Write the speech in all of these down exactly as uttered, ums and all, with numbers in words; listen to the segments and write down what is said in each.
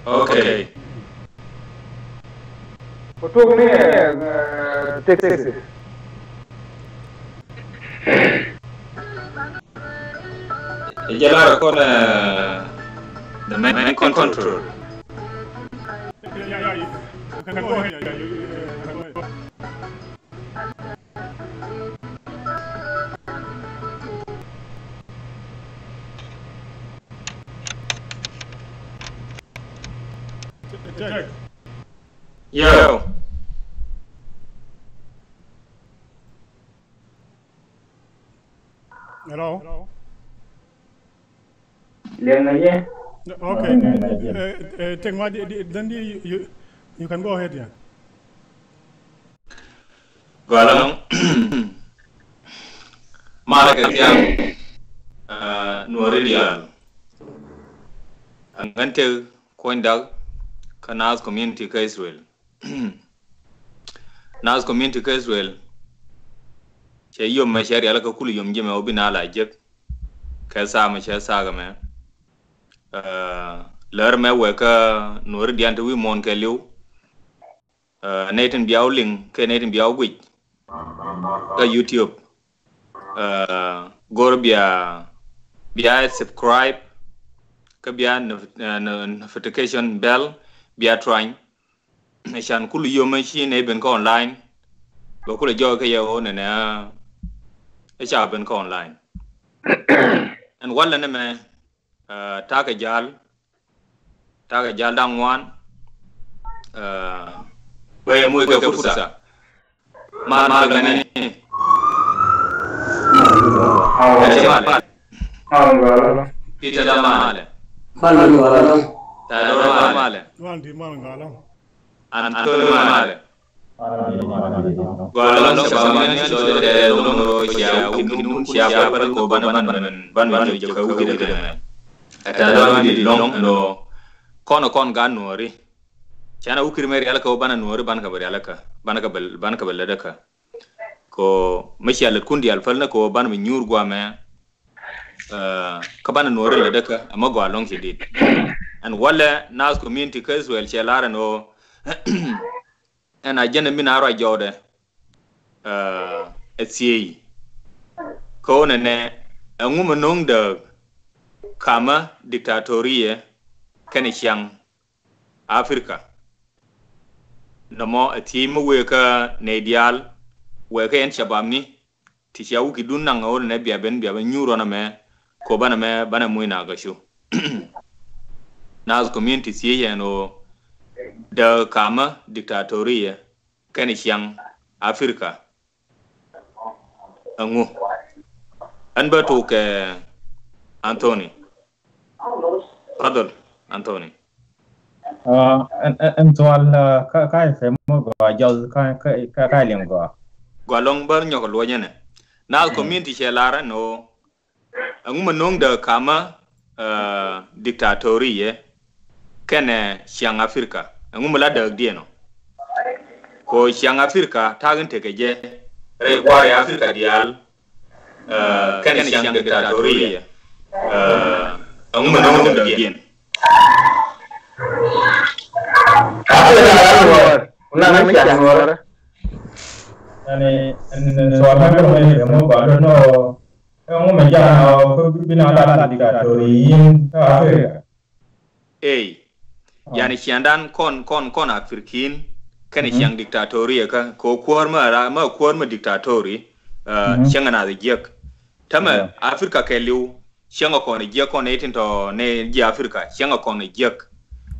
Okay. Kutuk ni, eh, text. Jɛ lar kɔn, eh, the main control. Yo. Hello. Liɛŋ na yɛ. Okay. Eh, eh, take my, then you, you, you can go ahead, yeah. Gɔlɔŋ. Malɛ kɛ thiaŋ, eh, Nuɔri diaal. Aŋän tëë kuɔny dak kä Naath community kä Israel. Naath community kä Israel cɛ yom mɛ cɛ rial kä kul yom jimɛ wä bi na la jek kɛ saa mɛ cɛ saa kɛ mɛ. Eh, lär mɛ wɛ kä Nuɔri diaal ti wi̱i̱ muɔ̱ɔ̱n kɛ liw. Eh, nɛy tin bia wä liŋ kɛ nɛy tin bia wä guic kä YouTube. Eh, go̱r bia, bia subscribe kä bia nof-, eh, no-, notification bell bia tuany. Can kul yom ci nɛy ben kä online bɛ kul jɔk kɛ yɛ ɣöö nɛnɛ, eh, ca ben kä online. Ɛn walɛ nɛmɛ, eh, takɛ jal, takɛ jal da̱ŋ ŋuan, eh, bɛ yɛ muc kɛ fursa. Mal, mal gani. Ɛn cɛ mal. Peter la mal. Mal, mal, mal. Ta dor mal. Mal di mal galo. An, an tol mal. Gɔlɔŋ cɛ ba mɛn cɔl tɛ lɔŋ rɔ cia wikin dun cia ba pal kɔ ban ban ban ban jɛ ka wikin dɛ mɛ. Ɛ tɛ lɔŋ di lɔŋ ɛn rɔ kɔn kɔn gan Nuɔri. Cɛn a wukir mɛ rial kä wä banɛ Nuɔri ban kä bɛ rial kä ban kä bɛ, ban kä bɛ lɛ dɛ kä. Kɔ mɛ cia lɛ kun dial pal nɛ kɔ ban mi nyuur gua mɛ. Eh, kä banɛ Nuɔri lɛ dɛ kä ɛmɛ gɔaa lɔŋ ci dit. Ɛn walɛ Naath community kä Israel cɛ lar ɛn ɣöö ɛn a jɛn ɛmin a ruac jɔwdɛ, eh, ɛ thiey. Kä ɣöö nɛnɛ ɛŋu mɛ no̱o̱ŋ dääk kamä diktatoriɛ kɛnɛ ciaŋ Africa. Nɔmɔ ɛ thiey mi wëë kä nɛy diaal wëë kä ɛn cabapni ti cia wukidun naŋ ɣöö nɛ bia ben bia ben nyuur ɣɔn ɛmɛ kɔ banɛ mɛ banɛ muc na gɔcu. Naath community thiec ɛn ɣöö dääk kamä diktatoriɛ kɛnɛ ciaŋ Africa. Ɛŋu? Ɛn bä tuk kɛ Anthony. Fadhol, Anthony. Ah, ɛn, ɛn, ɛn thual, ah, ka, ka fɛ mɔ gɔaa jɔth, ka, ka, ka, ka liŋ gɔaa. Gɔaa lɔŋ bä nyɔk luɔnyɛ nɛ. Naath community cɛ lar ɛn ɣöö ɛŋu mɛ no̱o̱ŋ dääk kamä, eh, diktatoriɛ kɛnɛ ciaŋ Africa. Ɛŋu mɛ la dääkdiɛn ɔ? Kɔ ciaŋ Africa ta̱a̱ in tekɛ jɛ rɛy kua̱r ɛ Africa diaal, eh, kɛnɛ ciaŋ diktatoriɛ. Eh, ɛŋu mɛ no̱o̱ŋ dääkdiɛn? Yani, ɛn, ɛn, ɛn, sual mɛ bɛ mɛ mɛ ba dɔ nɔ. Ɛŋu mɛ ja̱a̱n ɔ kä bi na la diktatori in kä Africa. Ey. Yani ciaŋdan kɔn, kɔn, kɔn African kɛnɛ ciaŋ diktatori ɛ kä kɔ kuäär mɛ ra mɛ kuäär mɛ diktatori. Eh, ciaŋ na the jiɛk. Tämɛ Africa kɛ liw ciaŋ ɛ kɔn ɛ jiɛk kɔn ɛ tin tɔ nɛ jiɛ Africa ciaŋ ɛ kɔn ɛ jiɛk.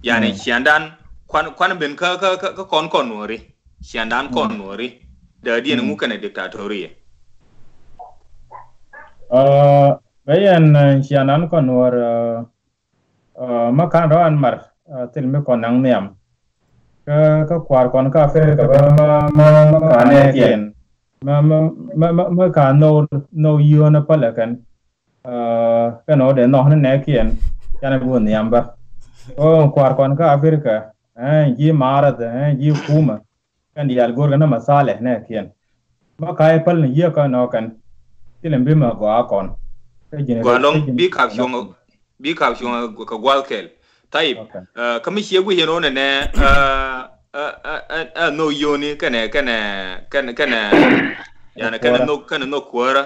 Yani ciaŋdan kuan, kuan ben kä, kä, kä, kä kɔn kɔn Nuɔri. Ciaŋdan kɔn Nuɔri. Dääkdiɛn ɛŋu kɛnɛ diktatori ɛ? Ah, bɛ yɛn, eh, ciaŋdan kɔn Nuɔr, ah, ah, mä ka̱n rɔ an mar, ah, thil mi kɔn naŋ nhiam. Kä, kä kua̱r kɔn kä Africa bä mä, mä, mä ka̱n nɛ kiɛn. Mä, mä, mä, mä, mä ka̱n nhɔw, nhɔw yio̱o̱n ɛ pälɛ kɛn. Ah, kɛn ɔ dee nhɔk ni nɛ kiɛn. Canɛ bi wä nhiam bä. Ɔ kua̱r kɔn kä Africa. Ɛ ji̱ maarath, ɛ ji̱ kumä. Kɛn diaal go̱o̱rkɛ ni mathalɛ nɛ kiɛn. Mä ka̱ i̱ päl ni yiëë kä nɔ kɛn. Thilɛ bi mɛ gɔaa kɔn. Kä ji̱n gɔaa lɔŋ bi kap cuɔ̱ŋ, bi kap cuɔ̱ŋ kɛ gua̱th kɛl. Tayib. Okay. Kä mi ciɛ guic ɛn ɣöö nɛnɛ, ɛ, ɛ, ɛ, ɛ, ɛ nhök yio̱o̱ni kɛnɛ, kɛnɛ, kɛnɛ, kɛnɛ, yani kɛnɛ nhök, kɛnɛ nhök kuäärä.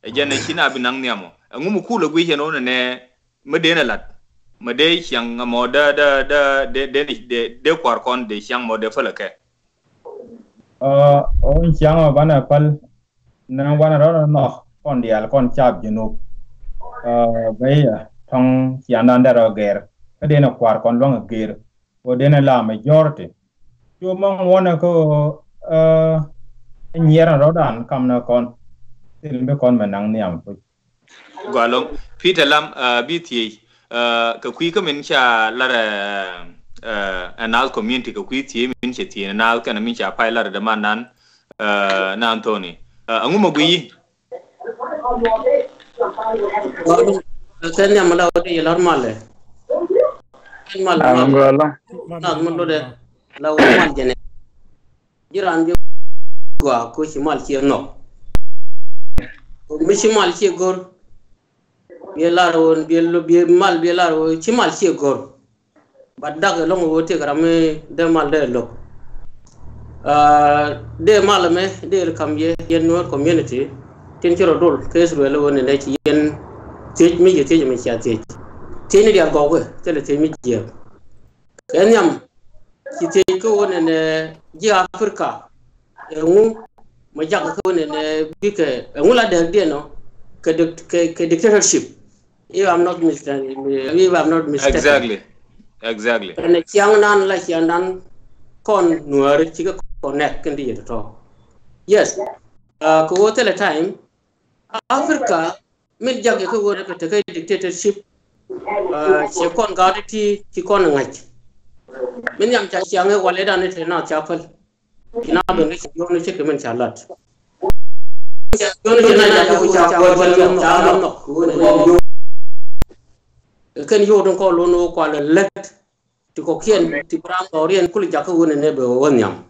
Ɛ jɛn ɛ ci na bi naŋ nhiam ɔ. Ɛŋu mi kulɛ guic ɛn ɣöö nɛnɛ mi dee nɛ lat, mi dee ciaŋ ɛmɔ dee, dee, dee kua̱r kɔn dee ciaŋ mɔ dee fäl ɛ kɛ. Ɛ, ɣän ciaŋ ɔ banɛ päl. Nɛ wanɛ rɔ nɔ kɔn diaal kɔn cap Junub. Ɛ, bɛ yɛ tɔŋ ciandan dɛ rɔ gɛr. Kä dee nɛ kua̱r kɔn luaŋ ɛ gɛr. Kɛ dee nɛ la majority. Cu mɔŋ wɔnɛ kä, ɛ, nyiɛr nɛ rɔdan kam nɛ kɔn. Thil bi kɔn mɛ naŋ nhiam. Gɔaa ɛlɔ̱ŋ. Peter Lam, ɛ, bi thiec, ɛ, kɛ kui̱ kä min ca lar, ɛ, ɛ, ɛ naath community kɛ kui̱ thiec min cɛ thiec naath kɛnɛ min ca pay lar dämandan, ɛ, na Anthony. Ɛ, ɛŋu mɛ guic i̱? Kɛn nhiam la wä di yɛ lar malɛ. Kɛn mal mal. Naath mɛ lotdɛ la wä mal jɛnɛ. Ji̱ raan bi gɔaa kä ci mal ciɛ nhɔk. Mi ci mal ciɛ go̱r. Biɛ lar wä, biɛ lo, biɛ mal, biɛ lar wä, ci mal ciɛ go̱r. But dak ɛlɔ̱ŋ wä tëk ram mi dee mal dee lo̱k. Aa, dee mal mɛ, dee kam yɛ, yɛn Nuer community. Tin ci rɔ dol, kɛ Israel wä ni nɛ ci yɛn thiec mi yɛ thiec mi cia thiec. Thiec ni dial gɔw kɛ, thilɛ thiec mi jiɛk. Kɛ nhiam, ci thiec kä wä nɛnɛ ji̱ Africa. Ɛŋu ma jak kä wä nɛnɛ bikɛ, ɛŋu la dɛɛk diɛn ɔ kɛ dic-, kɛ, kɛ dictatorship. If I'm not mistaken, if I'm not mistaken. Exactly. Exactly. Ɛn ciaŋ nan la ciaŋ nan kɔn Nuääri cikɛ connect kɛn di yɛ tɔtɔ. Yes. Aa, kɛ wä thilɛ time Africa, min jak yɛ kä ɣöö kɛ tekɛ dictatorship. Aa, ciɛ kɔn gaat ti, ci kɔn ŋa̱c. Min yam ca ciaŋ ɛ walɛ dan ni te na ca päl. Ci na ben kɛ ci yɔn ni ce̱tkɛ min ca lat. Yɔn ni ce̱t na ca kä ca päl ca nhɔk. Kɛn yio̱w tin kɔn lo̱n wä kualɛ lät. Ti kɔkiɛn ti bi raan dhɔriɛn kul jakä wun ɛnɛ bɛ wä nhiam.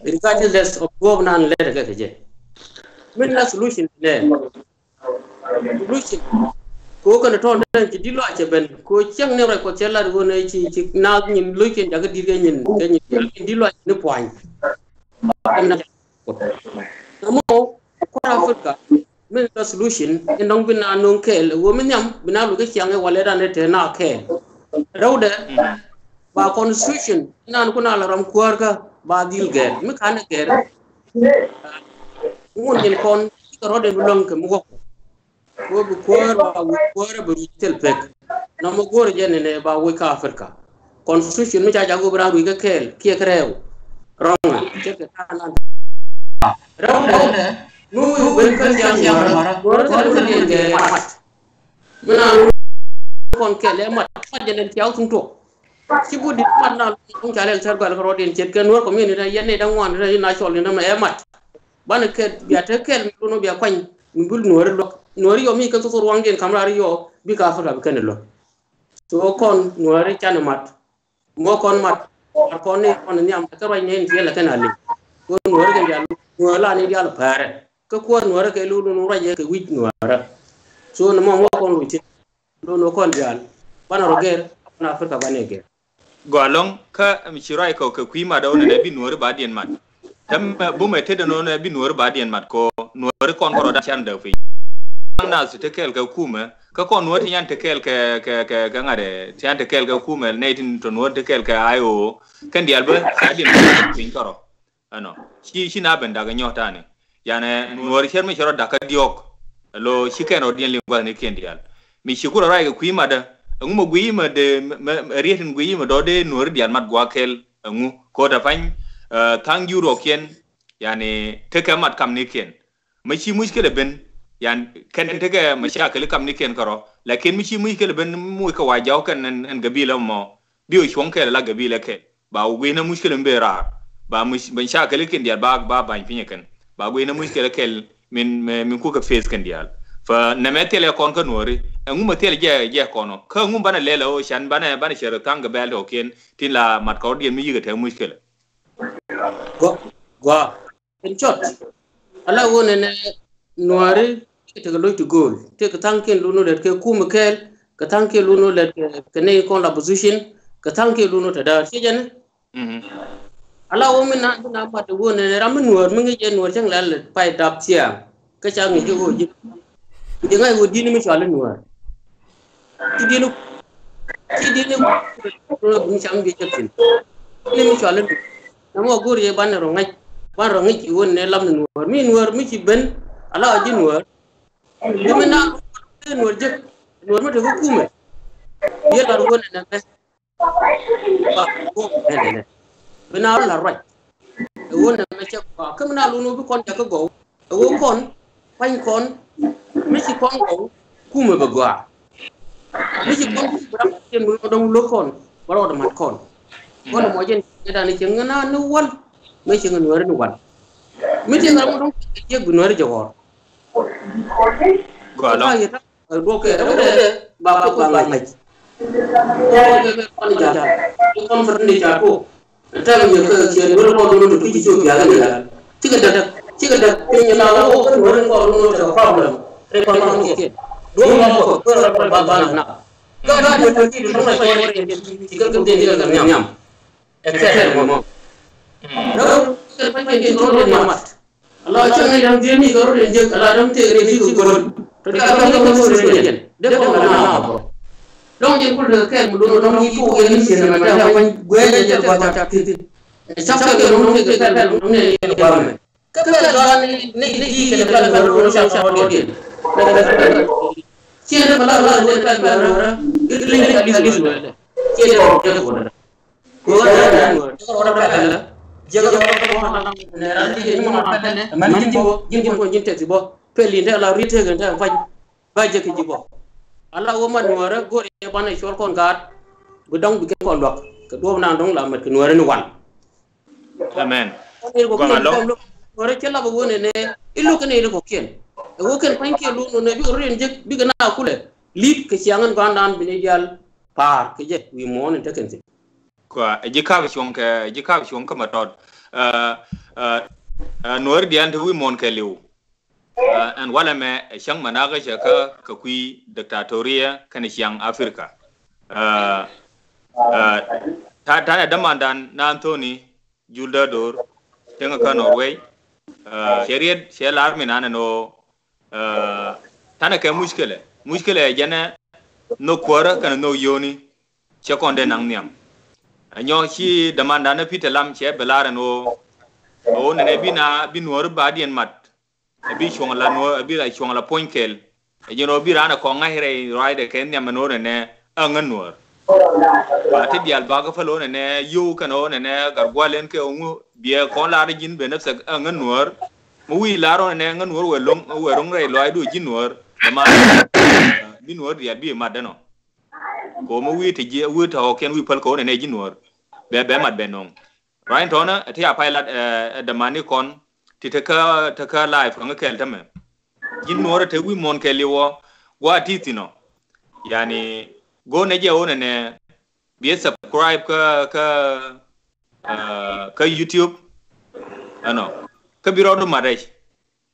Regardless of duɔɔp nan lɛt kɛ kɛ jɛ. Min la solution nɛ. Solution. Ko kɛn tɔn den ci di lɔac cɛ ben ko cɛŋ ni rɛc kɔ cɛ lat wun ɛ ci, ci na nyin lo̱c kɛn jakä dit kɛ nyin, kɛ nyin di lɔac ni puany. Namo kuäär Africa min la solution in dɔ̱ŋ bi na no̱o̱ŋ kɛɛl ɛ ɣöö mi nhiam bi na lukä ciaŋ ɛ walɛ dan ɛ te na kɛɛl. Rɛwdɛ ba constitution inan ku na la ram kuäärkä ba dhil gɛr mi kan ɛ gɛr. Ŋun nyin kɔn cikɛ rɔ̱dɛ bi luäŋ kɛ mi wäk. Ko bi kuäär ba wi̱i̱ kuäär bi ruc thil pek. Nɔmɔ go̱o̱r jɛ ni nɛ ba wi̱i̱ kä Africa. Constitution mi ca jak wä bi raan rui̱ kä kɛɛl kiɛ kä rɛɛw. Rɔŋ cɛ kɛ ta̱a̱ nan. Rɛw nɛ mi wi̱i̱ ben kä jiaŋ Nuäärä. Nuäärä kɛ rɛw nɛ kɛ mat. Mi na kɔn kɛɛl ɛ mat mat jɛ nɛ tiaw thuŋ tuɔk. Ci budi mat na luŋ ca lɛl thɛr gɔal kä rɔɔdiɛn ce̱tkɛ Nuäär community yɛn ni da̱ŋ ŋuan ni na cɔl ni dämɛ ɛ mat. Banɛ kɛl bia te kɛl mi lun wä bia kuany mi bi Nuääri luäk. Nuääri yɔ mi kɛ thothor waŋdiɛn kam raar yɔ bikɛ Africa bi kɛn luäk. So kɔn Nuääri canɛ mat. Mɔ kɔn mat. Mat kɔn ni kɔn nhiam kɛ ruac ni in tiɛl kɛn a liŋ. Kɛ Nuääri kɛn dial Nuääri la ni dial pɛrɛ. Kä kuäär Nuääri kɛ lun wä ruac kɛ wi̱c Nuäärä. So ni mɔ mɔ kɔn wi̱c ti. Lon wä kɔn dial banɛ rɔ gɛr banɛ Africa banɛ gɛr. Gɔaa ɛlɔ̱ŋ kä mi ci ruac kɔ kɛ kui̱ mat ɛ wä nɛnɛ bi Nuääri ba diɛn mat. Tɛm bumɛ tetdɛ nɔ nɛ bi Nuääri ba diɛn mat kɔ Nuääri kɔn kɔ rɔ dan can däk piny. Nath ti te kɛɛl kɛ kumɛ kä kɔn Nuääri ti yan te kɛɛl kɛ, kɛ, kɛ, kɛ ŋa̱t ɛ ti yan te kɛɛl kɛ kumɛ nɛy tin tɔ Nuääri te kɛɛl kɛ I O. Kɛn diaal bä ca diɛn mat piny kärɔ. Ɛnɔ ci, ci na ben dak nyɔk tani. Yanɛ Nuääri cär mi cɛ rɔ dak kä diɔk. Lo ci kɛn rɔ diɛn liŋ gua̱thnikiɛn diaal. Mi ci kurɛ ruac kɛ kui̱ matdä. Ɛŋu mɛ gui̱i̱ mɛ de mɛ, mɛ riet in gui̱i̱ mɛ dɔ̱ dee Nuääri diaal mat gua̱a̱th kɛl. Ɛŋu ko̱ tɛ pany. Tha̱a̱ŋ ji̱ ruɔkiɛn. Yani tekɛ mat kamnikiɛn. Mɛ ci muckilɛ ben. Yan kɛn tekɛ mɛ ca kɛli kamnikiɛn kärɔ. Lakin mi ci muckilɛ ben muc kɛ wa jaw kɛn ɛn, ɛn gabila mɔ. Bi wä cuɔ̱ŋ kɛl la gabila kɛl. Ba wä gui̱n na muckilɛ mi ben raar. Ba muc-, ben ca kɛl kɛn diaal ba, ba ba̱ny pinyɛ kɛn. Ba gui̱n na muckilɛ kɛl min, min kukɛ face kɛn diaal. Fa nɛmɛ thilɛ kɔn kä Nuääri. Ɛŋu mɛ thilɛ jɛ, jɛ kɔn ɔ. Kä ɛŋu banɛ lɛl ɛ wä can banɛ, banɛ cɛ rɔ tha̱a̱ŋ gabila tɔkiɛn tin la mat kɔr diɛn mi yikɛ te muckilɛ. Gua, gua. Kɛn cɔt. Ala wä nɛnɛ Nuääri tekɛ lo̱c ti gööl. Tekɛ tha̱a̱ŋkiɛn lun wä det kɛ kumɛ kɛɛl. Kɛ tha̱a̱ŋ kiɛ lun wä lɛt kɛ, kɛ nɛy kɔn la position. Kɛ tha̱a̱ŋ kiɛ lun wä te da̱a̱r. Ciɛ jɛn. Mhm. Ala wä mi na, mi na mat wä nɛ ram mi nuɔ̱ɔ̱r mi ŋi̱c jɛ nuɔ̱ɔ̱r cäŋ la lɛ pay dap cia. Kä ca ŋi̱c jɛ wä ji̱. Ji̱ ŋa̱c wä di̱n mi cɔal i̱ nuɔ̱ɔ̱r. Ci di̱n, ci di̱n mi cam jɛ cɛ thi̱n. Di̱n mi cɔal i̱ nuɔ̱ɔ̱r. Nɛ mɔ go̱o̱r yɛ banɛ rɔ ŋäc, banɛ rɔ ŋäc i̱ wä nɛ lam ni nuɔ̱ɔ̱r. Mi nuɔ̱ɔ̱r mi ci ben, ala wä ji̱ nuɔ̱ɔ̱r. Ji̱ mi na nuɔ̱ɔ̱r jek, nuɔ̱ɔ̱r mi te kä kumɛ. Yɛ lar wä nɛ nɛ mɛ. Ba, ba, ba, ba, ba. Bi na la ruac. Ɛ ɣöö nɛmɛ cɛ gɔaa. Kä mi na lun ɣöö bi kɔn jakä gɔw. Ɛ ɣöö kɔn, kuany kɔn, mi ci kɔn gɔw, kumɛ bɛ gɔaa. Mi ci kɔn kumɛ ram kɛ mi dɔŋ lo̱k kɔn, bɛ rɔɔdɛ mat kɔn. Kɔn mɔ jɛn cɛ dan cɛ ŋä na ni wal. Mi cɛ ŋä nuɛri ni wal. Mi cɛ ŋä ram dɔŋ cɛ jek bi nuɛri jɛ ɣɔr. Gɔaa lɔ. Duɔkɛ rɛwdɛ ba kok ba ŋa̱c. Kɔn kɛ kɔn ja̱a̱l kɔn fɛr ni ja̱a̱l ko. Tɛm nyɛ kä ciɛ duɔl kɔn duɔl ti kui̱ci ciok biakä ni la. Cikɛ däk, cikɛ däk piny la wä wä kɔn wä kɔn wä tɛ problem. Rɛ kɔn kɔn kiɛ duɔl kɔn kɔn kɔn ba ba na. Kä ba duɔl kɔn ti duɔl kɔn kɔn rɛ ti kɛ kɔn ti kɛ nhiam. Ɛ kɛɛl mɔ. Rɛ kɔn kɔn ti duɔl kɔn mat. Ala cä ŋäc da̱ŋ dhieec ni kɛ rɔ̱diɛn jek ala da̱ŋ tëëk rɛy ti kɛ go̱r. Tɔ dee a kɛ ŋäc kɛ rɔ̱diɛn jek dee kɔn kɛ na a bä. Dɔ̱ŋ jek kul dee kɛ kɛɛl mi do̱n dɔ̱ŋ yi kuk yɛn ni ciën mɛ dee a kuany guɛɛl jɛ jɛ gɔaa ca thi̱n. Ɛ cak kɛ kɛ dɔ̱ŋ tëëk kɛ kɛɛl dɔ̱ŋ nɛ yɛn gɔaa mɛ. Kɛ kɛɛl dɔ̱ŋ ni ni di kɛ kɛɛl kɛ rɔ̱diɛn. Ciën dee bɛ la la jɛ kɛɛl kɛ rɔ̱diɛn. Ciën dee bɛ la la jɛ kɛɛl kɛ rɔ̱diɛn. Ji̱n ji̱n ji̱n ji̱n ji̱n tɛth bä pɛl in te la ri tëëk in te kuac ba jek ji̱ bä. Ala wä man nuɔrä go̱r yɛ banɛ cuɔl kɔn gaat. Bi dɔŋ bi kɛ kɔn luak kɛ duɔ̱ɔ̱p naan dɔŋ la mɛt kɛ nuɔrä ni wal. Amen. Nuɔrä cɛ lap wä nɛnɛ ilu kɛn ilu kɔkiɛn. Ɛ wä kɛn pa̱ny kiɛ lu nunɛ bi kɛ rɔ̱diɛn jek bikɛ na kulɛ li̱t kɛ ciaŋ in gua̱a̱n naan bi ni diaal. Pa̱a̱r kɛ jɛ wi̱i̱ muɔ̱ɔ̱n in te kɛn thi̱n. Kua ɛ ji̱ kap cuɔ̱ŋ kɛ ɛ ji̱ kap cuɔ̱ŋ kä ma tɔt. Ɛ, ɛ, ɛ, nuɔ̱ɔ̱ri diaal ti wi̱i̱ muɔ̱ɔ̱n kɛ li̱w. Ɛ, ɛn walɛ mɛ ɛ cäŋ mɛ nakä cɛ kä kɛ kui̱ diktatoriya kɛnɛ ciaŋ Africa. Ɛ, ɛ, ta, ta ɛ dämandan na Anthony Jul Dädor. Tiŋ kä Norway. Ɛ, cɛ riet cɛ lar mi nanɛ nɔ. Ɛ, tanɛ kɛ muckilɛ muckilɛ jɛnɛ. Nhök kuäärä kɛnɛ nhök yio̱o̱ni. Cɛ kɔn dee naŋ nhiam. Ɛ nyɔ ci dämandan ɛ Peter Lam cɛ bi lar ɛn ɣöö ɛ ɣöö nɛnɛ bi na bi nuɔ̱ɔ̱ri ba diɛn mat. Ɛ bi cuɔ̱ŋ la nuɔ̱ɔ̱r ɛ bi la cuɔ̱ŋ la puɔ̱ny kɛl. Ɛ jɛn ɣöö bi raan ɛ kɔŋ ŋa̱c rɛy ruacdɛ kɛ nhiam ɛn ɣöö nɛnɛ ɛ ŋän nuɔ̱ɔ̱r. Ba ti diaal bakä päl ɣöö nɛnɛ yio̱w kɛn ɣöö nɛnɛ gar gua̱l ɛn kɛ ɣöö ŋu biɛ kɔn lar ji̱n ben nɛpsɛ ɛ ŋän nuɔ̱ɔ̱r. Mi wi̱i̱ lar ɣöö nɛnɛ ŋän nuɔ̱ɔ̱r wɛ lo̱ŋ wɛ ro̱ŋ rɛy luaacdu ji̱ nuɔ̱ɔ̱r. Däman bi nuɔ̱ɔ̱r diaal bi mat dänɔ. Kɛ ɣöö mi wi̱i̱ ti jiɛ wi̱i̱ tɔ̱ kɛn wi̱i̱ päl kɛ ɣöö nɛnɛ ji̱ nuɔ̱ɔ̱r. Bɛ bɛ mat bɛ nöŋ. Ruac in tɔ̱nä ɛ ti a pay lat ɛ dämani kɔn ti te kä te kä live kä ŋä kɛl tämɛ. Ji̱n nuɔ̱ɔ̱rä te wi̱i̱ muɔ̱ɔ̱n kɛl iwɔ gua̱a̱ ti thi̱n ɔ. Yani go̱o̱nɛ jɛ ɣöö nɛnɛ biɛ subscribe kä kä kä YouTube. Ɛnɔ kä bi rɔɔdu mat rɛc.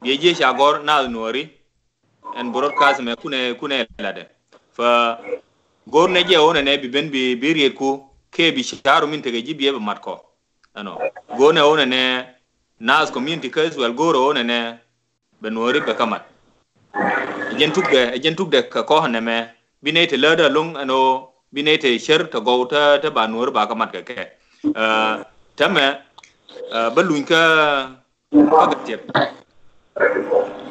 Biɛ jiɛ ca gɔr naath nuɔ̱ɔ̱ri. Ɛn broadcast mɛ kunɛ kunɛ latdɛ. Fa go̱r nɛ jɛ ɣöö nɛnɛ bi ben bi bi rietku kɛ bi ca̱ru min tekɛ ji̱ biɛ bi mat kɔ. Ɛnɔ go̱r nɛ ɣöö nɛnɛ naath community kä Israel go̱r ɣöö nɛnɛ bɛ nuɔ̱ɔ̱ri bɛ kä mat. Ɛ jɛn tukdɛ ɛ jɛn tukdɛ kɛ kɔ̱k nɛmɛ bi nɛy te lätdä lo̱ŋ ɛn ɣöö bi nɛy te cär te gɔw te te ba nuɔ̱ɔ̱ri ba kä mat kɛ kɛ. Ɛ tämɛ ɛ bä luny kä Kä Gattiɛp.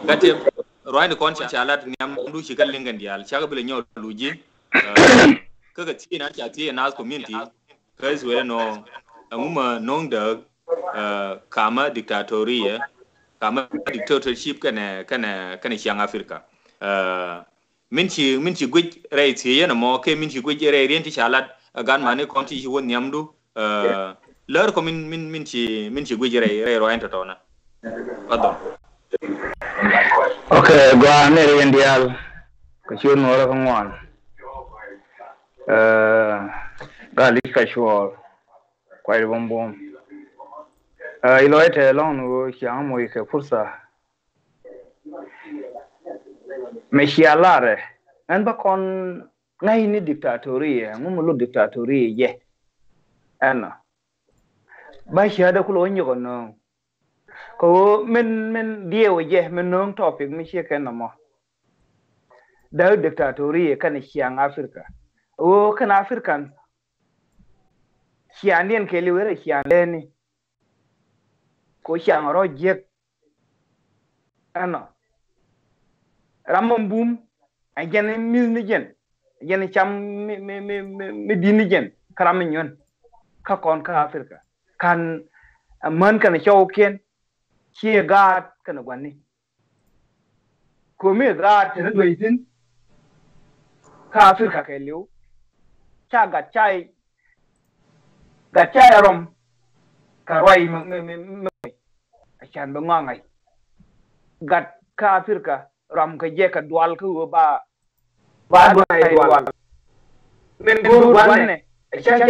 Gattiɛp ruaacni kɔn ca lat nhiamdu ci kä liŋ kɛn diaal cakɛ bi lɛ nyɔk luc ji̱. Kä kɛ thiec nan ca thiec ɛ naath community kä Israel ɛnɔ ɛŋu mɛ no̱o̱ŋ dääk. Kamä dictatoria kamä dictatorship kɛnɛ kɛnɛ kɛnɛ ciaŋ Africa. Min ci min ci guic rɛy thiec yɛn ɛmɔ kɛ min ci guic rɛy rien ti ca lat ɛ gan mani kɔn ti ci wä nhiamdu. Lär kɔ min min min ci min ci guic rɛy rɛy rɔy ɛn tɔtɔnä. Fadhol. Ok, gɔaa ni rien diaal. Kɛ ciöt nuɔrä kä ŋuan. Gal i̱ ka cuɔɔr. Kuay di bom bom. Ilɔy tɛ lɔŋ ni wä ciaŋ moc kɛ fursa. Mɛ cia larɛ ɛn bä kɔn Ŋa̱cni diktatoriya, ŋu mi lot diktatoriya jɛ. Ɛnɔ. Ba cia̱dä kulɛ wä nyɔk ɔ nööŋ. Kɛ ɣöö min, min diɛw jɛ, min nööŋ topic mi ciɛ kɛn nɔmɔ. Däk diktatoriya kɛnɛ ciaŋ Africa. Ɣöö kɛn African ciaŋdiɛn kɛɛliw rɛy ciaŋ lɛni. Kɛ ɣöö ciaŋ rɔ jiäk. Ɛnɔ. Ram mi bum, ɛ jɛn mi̱th ni jɛn. Ɛ jɛn cam mi, mi, mi, mi, mi di̱t ni jɛn. Kä ram mi nyuän. Kä kɔn kä Africa. Kan, ɛ, män kɛnɛ cɔwkiɛn. Ciɛ gaat kɛnɛ gua̱ni. Ko̱mi gaat teni duec thi̱n. Kä Africa kɛɛliw. Ca gat ca, gat ca rɔm. Kɛ ruac mi, mi, mi, mi. Acan bi ŋɔaŋ ŋa̱c. Gat kä Africa rɔm kɛ jɛ kɛ dual kä ɣöö ba, ba dual dual. Min go̱o̱r gua̱n nɛ, ca, ca,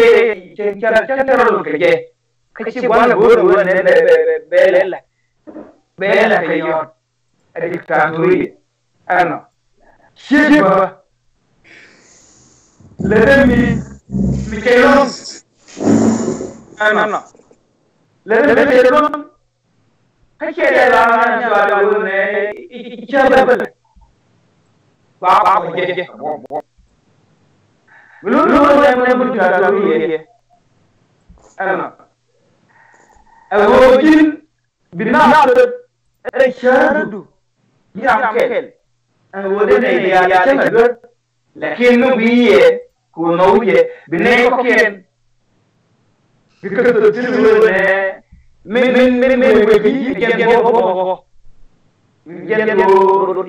ca, ca rɔl kɛ jɛ. Kä ci gua̱n ɛ go̱o̱r ɣöö nɛ bɛ, bɛ, bɛ, bɛ lɛ. Bɛ lɛ kɛ yɔt. Ɛ diktatori. Ɛnɔ. Ciek bä. Lɛ dee mi, mi cɛ lɔŋ. Ɛnɔ. Lɛ dee mi cɛ lɔŋ. Kä cɛ dee la na cua dee wun nɛ i, i, i cɛ bä bä lɛ. Ba, ba kɔ jɛ. Mi lun lun nɛ mi diktatori yɛ. Ɛnɔ. Ɛ ɣöö ji̱n bi naath rɛy cäätdu ji̱ ram kɛl. Ɛn ɣöö dee nɛy diaal cäŋ ɛ duer. Lakin mi gui̱i̱ yɛ kɛ ɣöö nhɔk wi̱cɛ bi nɛy kɔ̱kiɛn. Bi kä thöt thi̱n ɣöö nɛ min, min, min, min wek ji̱ jɛn bä bä bä. Jɛn bä,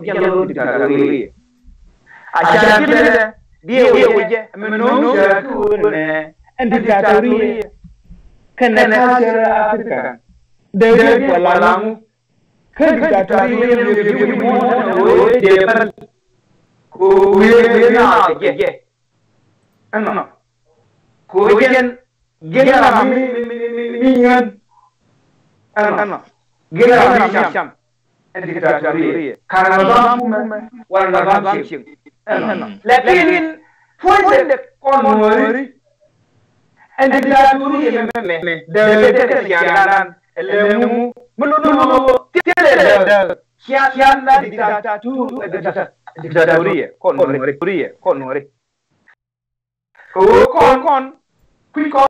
jɛn bä diktatori. A can ti dee diɛ wecɛ mi no̱o̱ŋ cäät kä ɣöö nɛ ɛn diktatori. Kɛnɛ culture Africa. Dee dee kuɛ la laŋu. Kä diktatori yɛn wi̱i̱ wi̱i̱ wi̱i̱ muɔ̱ɔ̱n ɛn ɣöö dee päl. Kɛ ɣöö wi̱i̱ wi̱i̱ naath jɛ. Ɛnɔ. Kɛ ɣöö jɛn, jɛn ram mi, mi, mi, mi, mi nyuɛn. Ɛnɔ. Jɛn ram mi cam. Ɛn diktatori. Ka nidham kumɛ, wala nidham cieŋ. Ɛnɔ. Lakin puɔ̱nydɛ kɔn Nuääri. Ɛn diktatori mɛmɛ, dee dee kɛn ciaŋdan, ɛlɛ ŋu, mi lun lun thilɛ dee, ciaŋ, ciaŋdan diktatori, diktatori, kɔn Nuääri, kɔn Nuääri. Kɛ ɣöö kɔn, kɔn, kui̱ kɔn.